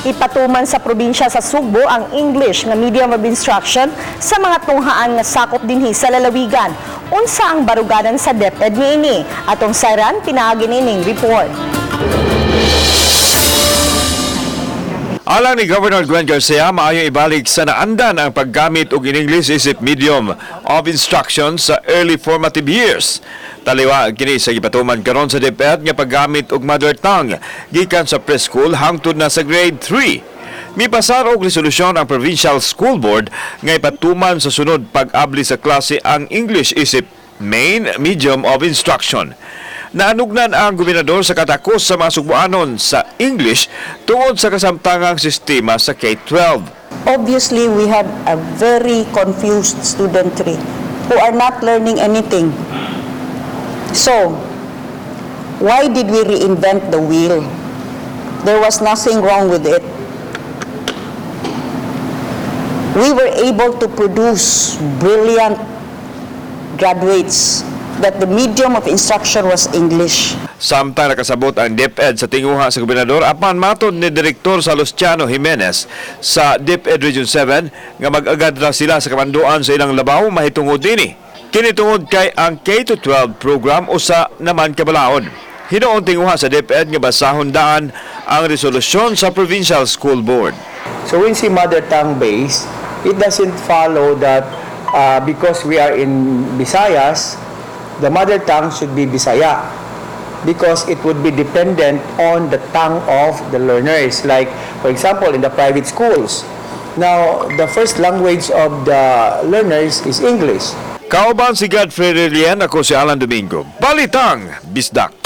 Ipatuman sa probinsya sa Sugbo ang English nga medium of instruction sa mga tunghaan nga sakop dinhi sa lalawigan. Unsa ang baruganan sa DepEd niini? Atong sayran pinaagi nining report. Alang ni Governor Gwen Garcia, maayong ibalik sa naandan ang paggamit og in-English isip medium of instruction sa early formative years. Taliwa kini sa gipatuman karon sa DepEd nga paggamit og mother tongue gikan sa preschool hangtod na sa grade 3. Mipasar og resolusyon ang Provincial School Board nga ipatuman sa sunod pag-abli sa klase ang English isip main medium of instruction. Naanugnan ang gobernador sa katakos sa mga Sugbuanon sa English tungod sa kasamtangang sistema sa K-12. Obviously, we have a very confused studentry who are not learning anything. So, why did we reinvent the wheel? There was nothing wrong with it. We were able to produce brilliant graduates that the medium of instruction was English. Samtang nakasabot ang DepEd sa tinguha sa gobernador, apan matod ni Direktor Salustiano Jimenez sa DepEd Region 7 nga mag-agad ra sila sa kamanduan sa ilang labaw mahitungod dinhi. Kini tungod kay ang K-12 program usa naman kabalaod. Hinuon tinguha sa DepEd nga basahon daan ang resolusyon sa Provincial School Board. So when say mother tongue based, it doesn't follow that because we are in Visayas, the mother tongue should be Bisaya because it would be dependent on the tongue of the learners. Like, for example, in the private schools. Now, the first language of the learners is English. Kauban si Godfrey Relian, ako si Alan Domingo. Balitang Bisdak.